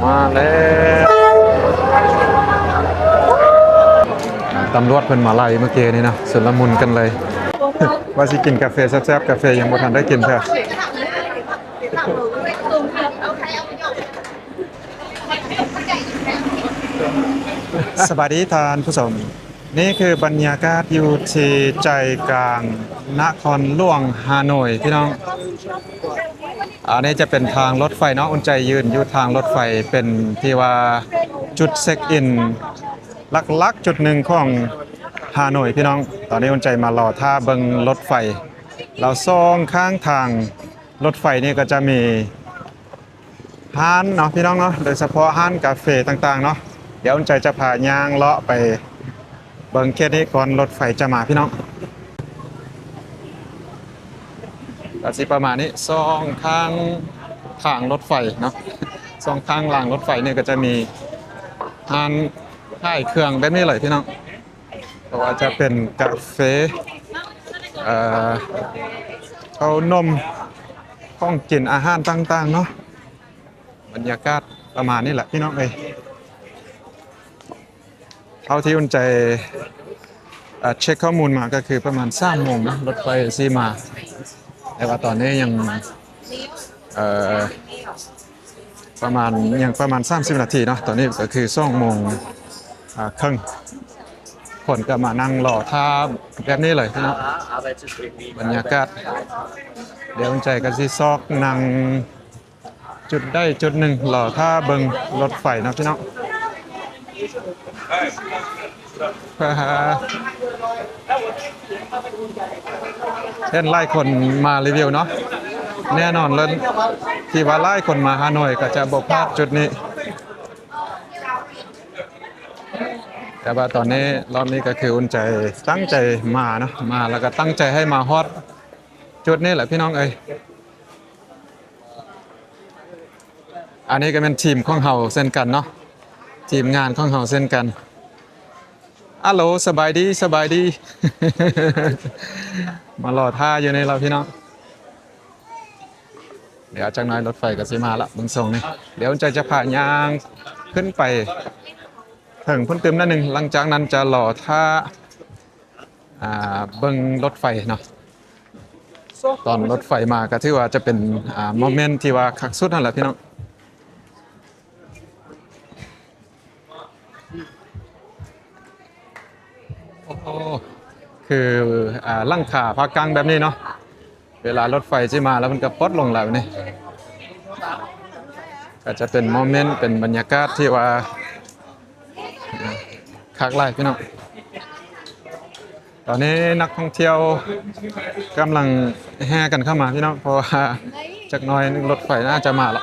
ມາແລ້ວ ຕຳຫຼວດເພິ່ນມາໄລ່ເມື່ອກີ້ນີ້ເນາະ ຊຸນລະມຸນກັນເລີຍ ວ່າຊິກິນກາເຟແຊບໆ ກາເຟຍັງບໍ່ທັນໄດ້ກິນເທື່ອ. ສະບາຍດີທ່ານຜູ້ຊົມ. ນີ້ຄືບັນຍາກາດຢູ່ທີ່ໃຈກາງນະຄອນຫຼວງຮ່າໂນ້ຍ ພີ່ນ້ອງ. ອັນນີ້ຈະເປັນທາງລົດໄຟເນາະ, ອຸ່ນໃຈຢືນຢູ່ທາງລົດໄຟ ເປັນທີ່ວ່າຈຸດເຊັກອິນຫຼັກໆຈຸດໜຶ່ງຂອງຮ່າໂນ້ຍ ພີ່ນ້ອງ. ຕອນນີ້ອຸ່ນໃຈມາລໍຖ້າເບິ່ງລົດໄຟ ແລ້ວສອງຂ້າງທາງລົດໄຟນີ້ກໍຈະມີ ຮ້ານເນາະ ພີ່ນ້ອງເນາະ, ໂດຍສະເພາະຮ້ານກາເຟຕ່າງໆເນາະ. ດຽວອຸ່ນໃຈຈະພາຍ່າງເລາະໄປເບິ່ງເຂດນີ້ກ່ອນລົດໄຟຈະມາ ພີ່ນ້ອງ. ກໍຊິປະມານນີ້ ສອງຂ້າງທາງລົດໄຟເນາະ, ສອງຂ້າງລາງລົດໄຟນີ້ກໍຈະມີຮ້ານຂາຍເຄື່ອງແບບນີ້ເລີຍ ພີ່ນ້ອງ. ບໍ່ວ່າຈະເປັນກາເຟ ເອີ ເຂົ້າໜົມ ຂອງກິນອາຫານຕ່າງໆເນາະ. ບັນຍາກາດປະມານນີ້ແຫຼະ ພີ່ນ້ອງເອີຍ. ເທົ່າທີ່ອຸ່ນໃຈ ເອີ ເຊັກຂໍ້ມູນມາກໍຄືປະມານສາມໂມງເນາະ ລົດໄຟຊິມາ, ແຕ່ວ່າຕອນນີ້ຍັງ ເອີ ປະມານ ຍັງປະມານສາມສິບນາທີເນາະ. ຕອນນີ້ກໍຄືສອງໂມງ ອາ ເຄິ່ງ ຄົນກໍມານັ່ງລໍຖ້າແບບນີ້ເລີຍເນາະ. ບັນຍາກາດ ດຽວອຸ່ນໃຈກໍຊິຊອກນັ່ງຈຸດໃດຈຸດໜຶ່ງ ລໍຖ້າເບິ່ງລົດໄຟເນາະ ພີ່ນ້ອງ. ເຫັນຫຼາຍຄົນມາຣີວິວເນາະ, ແນ່ນອນເລີຍທີ່ວ່າຫຼາຍຄົນມາຮ່າໂນ້ຍກໍຈະບໍ່ພາດຈຸດນີ້. ແຕ່ວ່າຕອນນີ້ ລອບນີ້ກໍຄືອຸ່ນໃຈຕັ້ງໃຈມາເນາະ, ມາແລ້ວກໍຕັ້ງໃຈໃຫ້ມາຮອດຈຸດນີ້ແຫຼະ ພີ່ນ້ອງເອີຍ. ອັນນີ້ກໍແມ່ນທີມຂອງເຮົາເຊັ່ນກັນເນາະ, ທີມງານຂອງເຮົາເຊັ່ນກັນ. ອາໂຫຼ ສະບາຍດີ ສະບາຍດີ. ມາລໍຖ້າຢູ່ນີ້ລະ ພີ່ນ້ອງ. ດຽວຈັກໜ່ອຍລົດໄຟກໍຊິມາລະ ເບິ່ງຊົງນີ້. ດຽວອຸ່ນໃຈຈະພາຍ່າງຂຶ້ນໄປເຖິງພຸ້ນຕື່ມໜ້ອຍໜຶ່ງ, ຫຼັງຈາກນັ້ນຈະລໍຖ້າ ອ່າ ເບິ່ງລົດໄຟເນາະ. ຕອນລົດໄຟມາກໍຖືວ່າຈະເປັນ ອ່າ ໂມເມັນທີ່ວ່າຄັກສຸດຫັ້ນແຫຼະ ພີ່ນ້ອງ. ໂອ້ໂຫ ຄື ອ່າ ຫຼັງຄາພາກາງແບບນີ້ເນາະ, ເວລາລົດໄຟຊິມາແລ້ວມັນກໍປົດລົງແລ້ວນີ້ ກໍຈະເປັນໂມເມັນ ເປັນບັນຍາກາດທີ່ວ່າຄັກຫຼາຍ ພີ່ນ້ອງ. ຕອນນີ້ນັກທ່ອງທ່ຽວກຳລັງແຫ່ກັນເຂົ້າມາ ພີ່ນ້ອງ, ເພາະວ່າຈັກໜ່ອຍໜຶ່ງລົດໄຟໜ້າຈະມາລະ.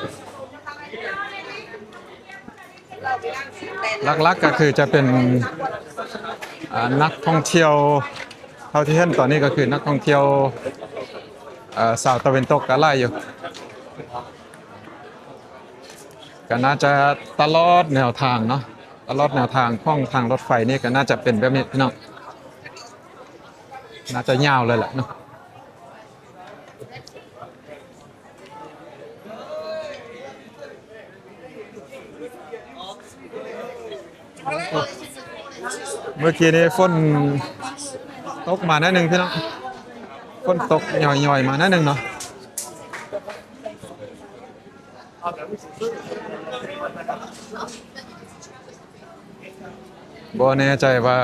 ຫຼັກໆກໍຄືຈະເປັນ ອ່າ ນັກທ່ອງທ່ຽວ ເທົ່າທີ່ເຫັນຕອນນີ້ກໍຄືນັກທ່ອງທ່ຽວ ເອີ ຊາວຕາເວັນຕົກກໍຫຼາຍຢູ່, ກໍໜ້າຈະຕະຫຼອດແນວທາງເນາະ, ຕະຫຼອດແນວທາງຂອງທາງລົດໄຟນີ້ກໍໜ້າຈະເປັນແບບນີ້ ພີ່ນ້ອງ, ໜ້າຈະຍາວເລີຍແຫຼະເນາະ. ເມື່ອກີ້ນີ້ຝົນຕົກມາໜ້ອຍໜຶ່ງ ພີ່ນ້ອງ, ຝົນຕົກຫຍ້ອຍໆມາໜ້ອຍໜຶ່ງເນາະ. ບໍ່ແນ່ໃຈວ່າ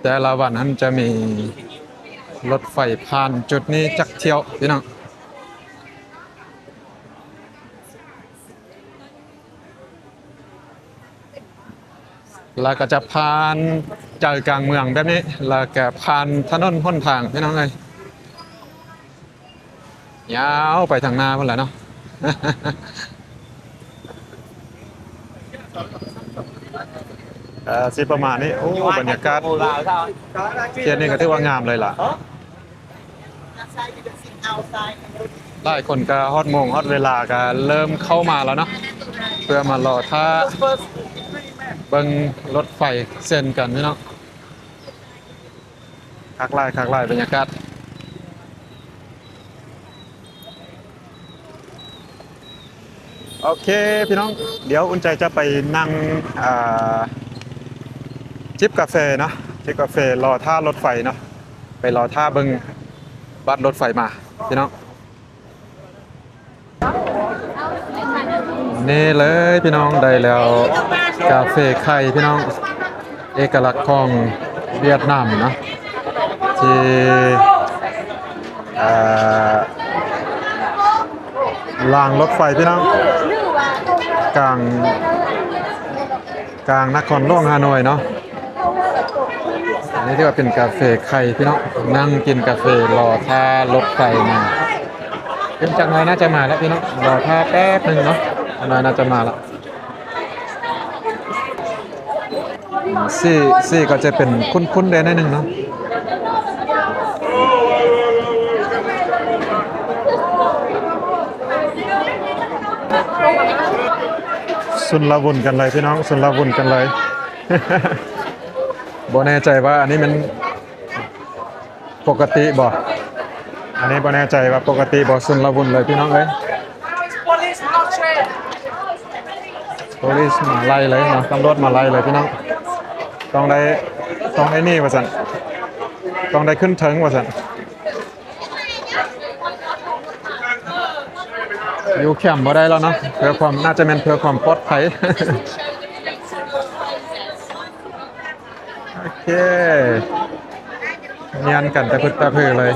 ແຕ່ລະວັນຫັ້ນຈະມີລົດໄຟຜ່ານຈຸດນີ້ຈັກຖ້ຽວ ພີ່ນ້ອງ. ແລ້ວກໍຈະຜ່ານໃຈກາງເມືອງແບບນີ້ ແລ້ວກໍຜ່ານຖະໜົນຫົນທາງ ພີ່ນ້ອງເອີຍ. ຍາວໄປທາງໜ້າພຸ້ນແຫຼະເນາະ. ເອີ ຊິປະມານນີ້. ໂອ້ ບັນຍາກາດເຂດນີ້ກໍຖືວ່າງາມເລີຍລະ. ຫຼາຍຄົນກໍຮອດໂມງຮອດເວລາກໍເລີ່ມເຂົ້າມາແລ້ວເນາະ ເພື່ອມາລໍຖ້າເບິ່ງລົດໄຟເຊັ່ນກັນເນາະ. ຄັກຫຼາຍ ຄັກຫຼາຍ ບັນຍາກາດ. ເ ໂອເຄພີ່ນ້ອງ, ດຽວອຸ່ນໃຈຈະໄປນັ່ງ ອ່າ ຈິບກາເຟເນາະ, ຈິບກາເຟລໍຖ້າລົດໄຟເນາະ, ໄປລໍຖ້າເບິ່ງບັດລົດໄຟມາພີ່ນ້ອງ. ນີ້ເລີຍພີ່ນ້ອງ, ໄດ້ແລ້ວ ກາເຟໄຂ່ພີ່ນ້ອງ, ເອກະລັກຂອງຫວຽດນາມເນາະ ທີ່ ເອີ ລາງລົດໄຟພີ່ນ້ອງ, ກາງ ກາງນະຄອນຫຼວງຮ່າໂນ້ຍເນາະ. ອັນນີ້ຖືວ່າເປັນກາເຟໄຂ່ພີ່ນ້ອງ, ນັ່ງກິນກາເຟລໍຖ້າລົດໄຟມາ. ເປັນຈັກໜ່ອຍໜ້າຈະມາແລ້ວພີ່ນ້ອງ, ລໍຖ້າແປັບໜຶ່ງເນາະ, ຈັກໜ່ອຍໜ້າຈະມາແລ້ວ. ສີ ສີກໍຈະເປັນຂຸ້ນໆແດ່ໜ້ອຍໜຶ່ງເນາະ. ຊຸນລະວຸນກັນເລີຍພີ່ນ້ອງ, ຊຸນລະວຸນກັນເລີຍ. ບໍ່ແນ່ໃຈວ່າອັນນີ້ແມ່ນປົກກະຕິບໍ່, ອັນນີ້ບໍ່ແນ່ໃຈວ່າປົກກະຕິບໍ່, ຊຸນລະວຸນເລີຍພີ່ນ້ອງເອີຍ. ໂປລີສມາໄລ່ເລີຍເນາະ, ຕຳຫຼວດມາໄລ່ເລີຍພີ່ນ້ອງ. ຕ້ອງໄດ້ ຕ້ອງໄດ້ໜີວ່າຊັ້ນ, ຕ້ອງໄດ້ຂຶ້ນເທິງວ່າຊັ້ນ. ຢູ່ແຄມບໍ່ໄດ້ແລ້ວເນາະ, ເພື່ອຄວາມ ໜ້າຈະແມ່ນເພື່ອຄວາມປອດໄພ. ໂອເຄ ຍຽນກັນຕະພຶດຕະພືເລີຍ.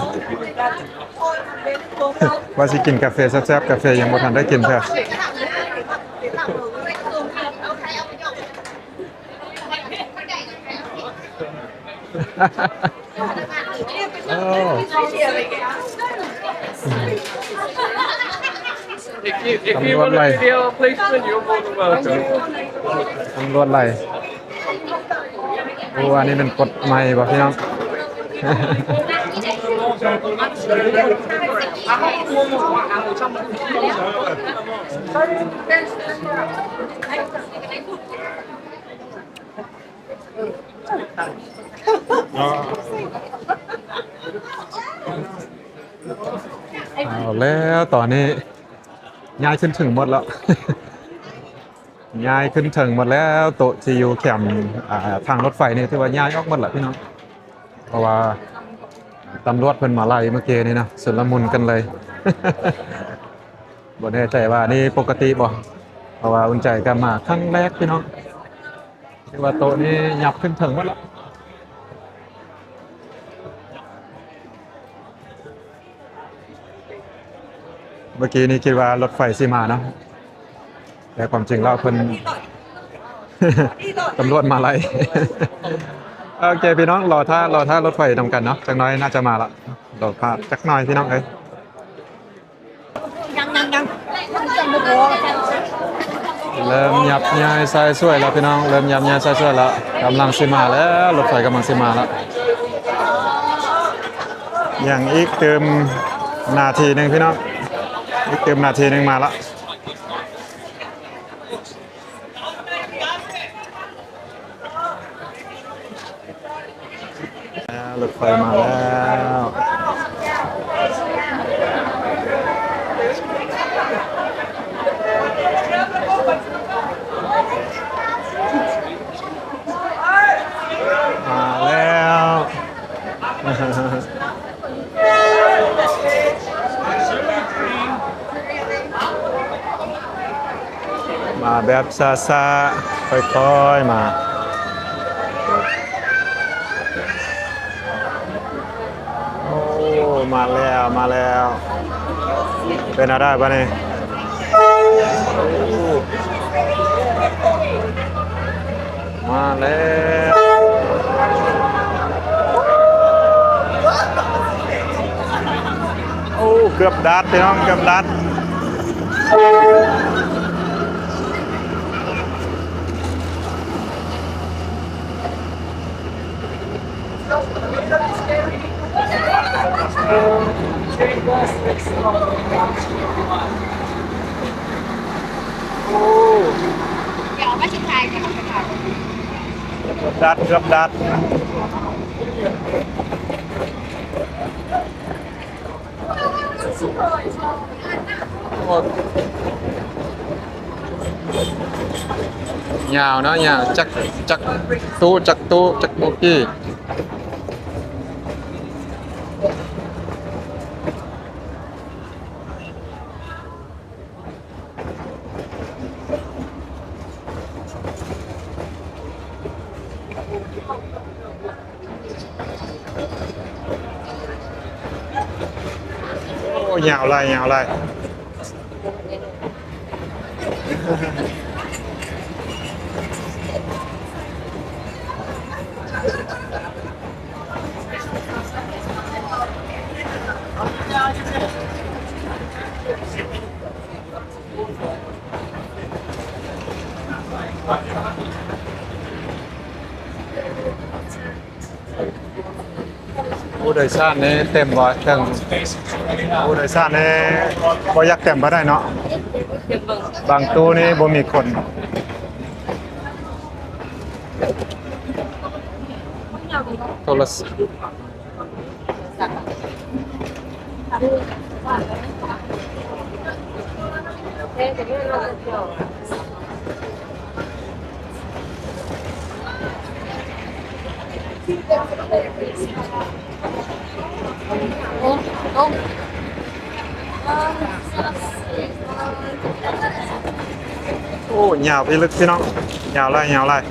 ວ່າຊິກິນກາເຟແຊບໆ, ກາເຟຍັງບໍ່ທັນໄດ້ກິນເທື່ອ. ໂອ້ If you, if you wanna be the other policeman, you're more than welcome. ຕຳຫຼວດໄລ່. ໂອ້ ອັນນີ້ແມ່ນກົດໃໝ່ບໍ່ພີ່ນ້ອງ? ເອົາແລ້ວ ຕອນນີ້ຍ້າຍຂຶ້ນເທິງໝົດແລ້ວ ຍ້າຍຂຶ້ນເທິງໝົດແລ້ວ. ໂຕະທີ່ຢູ່ແຄມ ອ່າ ທາງລົດໄຟນີ້ຖືວ່າຍ້າຍອອກໝົດແລ້ວພີ່ນ້ອງ ເພາະວ່າຕຳຫຼວດເພິ່ນມາໄລ່ເມື່ອກີ້ນີ້ນະ ຊຸນລະມຸນກັນເລີຍ. ບໍ່ແນ່ໃຈວ່ານີ້ປົກກະຕິບໍ່ ເພາະວ່າອຸ່ນໃຈກໍມາຄັ້ງແລກພີ່ນ້ອງ. ຖືວ່າໂຕະນີ້ຫຍັບຂຶ້ນເທິງໝົດລະ. ເມື່ອກີ້ນີ້ຄິດວ່າລົດໄຟຊິມາເນາະ ແຕ່ຄວາມຈິງແລ້ວເພິ່ນ ຕຳຫຼວດມາໄລ່. ໂອເຄພີ່ນ້ອງ ລໍຖ້າ ລໍຖ້າລົດໄຟນຳກັນເນາະ ຈັກໜ້ອຍໜ້າຈະມາລະ ລໍຖ້າຈັກໜ້ອຍພີ່ນ້ອງເອີຍ. ເລີ່ມຫຍັບຍ້າຍຊາຍຊ່ວຍແລ້ວພີ່ນ້ອງ ເລີ່ມຫຍັບຍ້າຍຊາຍຊ່ວຍແລ້ວ ກຳລັງຊິມາແລ້ວ ລົດໄຟກຳລັງຊິມາແລ້ວ. ຍັງອີກຕື່ມນາທີໜຶ່ງພີ່ນ້ອງ ອີກຕື່ມນາທີໜຶ່ງມາລະ. ອ່າ ລົດໄຟມາແລ້ວ ມາແລ້ວ. ມາແບບຊ້າໆ ຄ່ອຍໆມາ. ໂອ້ ມາແລ້ວ ມາແລ້ວ ເປັນແນວໃດບາດນີ້? ມາແລ້ວ ໂອ້ ເກືອບດັດພີ່ນ້ອງ ເກືອບດັດ. ໂອ້ ເກືອບດັດ ເກືອບດັດ. ໂອ້ ຍາວເນາະ ຍາວ ຈັກ ຈັກຕູ້ ຈັກຕູ້ ຈັກໂບກີ້. ໂອ້ ຍາວຫຼາຍ ຍາວຫຼາຍ. ຜູ້ໂດຍສານນີ້ເຕັມບໍ່? ເຖິງຜູ້ໂດຍສານນີ້ບໍ່ຢາກເຕັມປານໃດເນາະ. ບາງຕູ້ນີ້ບໍ່ມີຄົນ. ໂທລະສັບ. ໂອ້ ຍາວອີ່ຫຼີພີ່ນ້ອງ ຍາວຫຼາຍ ຍາວຫຼາຍ.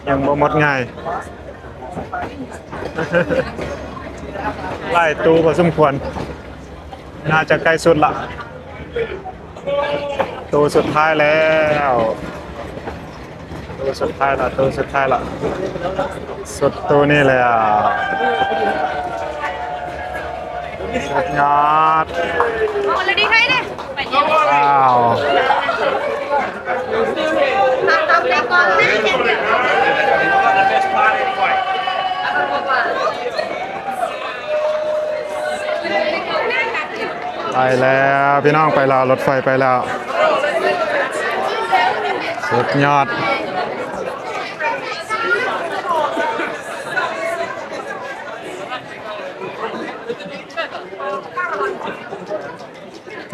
ຍັງບໍ່ໝົດງ່າຍ ຫຼາຍຕູ້ພໍສົມຄວນ ໜ້າຈະໃກ້ສຸດລະ ຕູ້ສຸດທ້າຍແລ້ວ ຕູ້ສຸດທ້າຍລະ ຕູ້ສຸດທ້າຍລະ ສຸດຕູ້ນີ້ແລ້ວ ສຸດຍອດ. ວ້າວ ໄປແລ້ວພີ່ນ້ອງ ໄປແລ້ວ ລົດໄຟໄປແລ້ວ ສຸດຍອດ.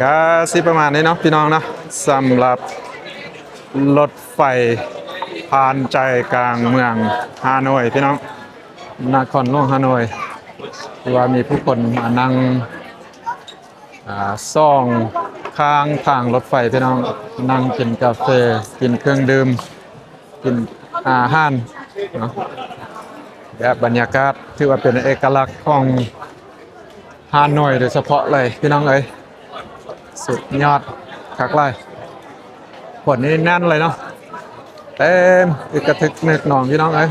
ກະຊິປະມານນີ້ເນາະພີ່ນ້ອງເນາະ ສຳລັບລົດໄຟຜ່ານໃຈກາງເມືອງຮ່າໂນ້ຍພີ່ນ້ອງ ນະຄອນຫຼວງຮ່າໂນ້ຍ ທີ່ວ່າມີຜູ້ຄົນມານັ່ງ ອ່າ ສອງຂ້າງທາງລົດໄຟພີ່ນ້ອງ ນັ່ງກິນກາເຟ ກິນເຄື່ອງດື່ມ ກິນອາຫານເນາະ ແບບບັນຍາກາດຖືວ່າເປັນເອກະລັກຂອງຮ່າໂນ້ຍໂດຍສະເພາະເລີຍພີ່ນ້ອງເອີຍ ສຸດຍອດ ຄັກຫຼາຍ. ຄົນນີ້ແໜ້ນເລີຍເນາະ ເຕັມ ອຶກກະທຶກນຶກໜອງພີ່ນ້ອງເອີຍ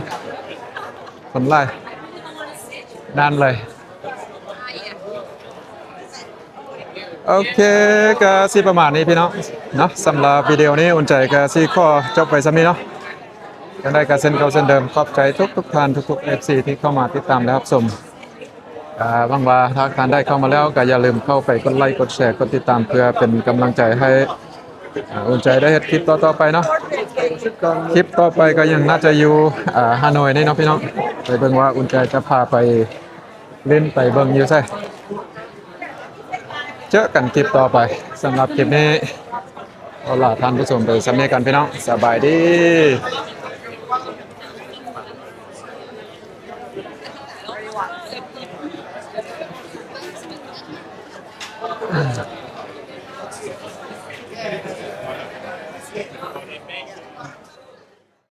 ຄົນຫຼາຍ ແໜ້ນເລີຍ. ໂອເຄ ກະຊິປະມານນີ້ພີ່ນ້ອງເນາະ ສຳລັບວິດີໂອນີ້ອຸ່ນໃຈກະຊິຂໍຈົບໄວ້ສ່ຳນີ້ເນາະ. ຈັ່ງໃດກະເຊັ່ນເກົ່າເຊັ່ນເດີມ ຂອບໃຈທຸກໆທ່ານ ທຸກໆເອັຟຊີ ທີ່ເຂົ້າມາຕິດຕາມ ແລະ ຮັບຊົມ. ກະຫວັງວ່າຖ້າທ່ານໃດເຂົ້າມາແລ້ວ ກະຢ່າລືມເຂົ້າໄປກົດໄລ ກົດແຊ ກົດຕິດຕາມ ເພື່ອເປັນກຳລັງໃຈໃຫ້ ອາ ອຸ່ນໃຈໄດ້ເຮັດຄລິບຕໍ່ໆໄປເນາະ. ຄລິບຕໍ່ໄປກະຍັງໜ້າຈະຢູ່ ອາ ຮ່າໂນ້ຍນີ້ເນາະພີ່ນ້ອງ ໄປເບິ່ງວ່າອຸ່ນໃຈຈະພາໄປ ຫຼິ້ນໄປເບິ່ງຢູ່ໃສ. ເຈີກັນຄລິບຕໍ່ໄປ. ສຳລັບຄລິບນີ້ ຂໍລາທ່ານຜູ້ຊົມໄປສ່ຳນີ້ກ່ອນພີ່ນ້ອງ. ສະບາຍດີ.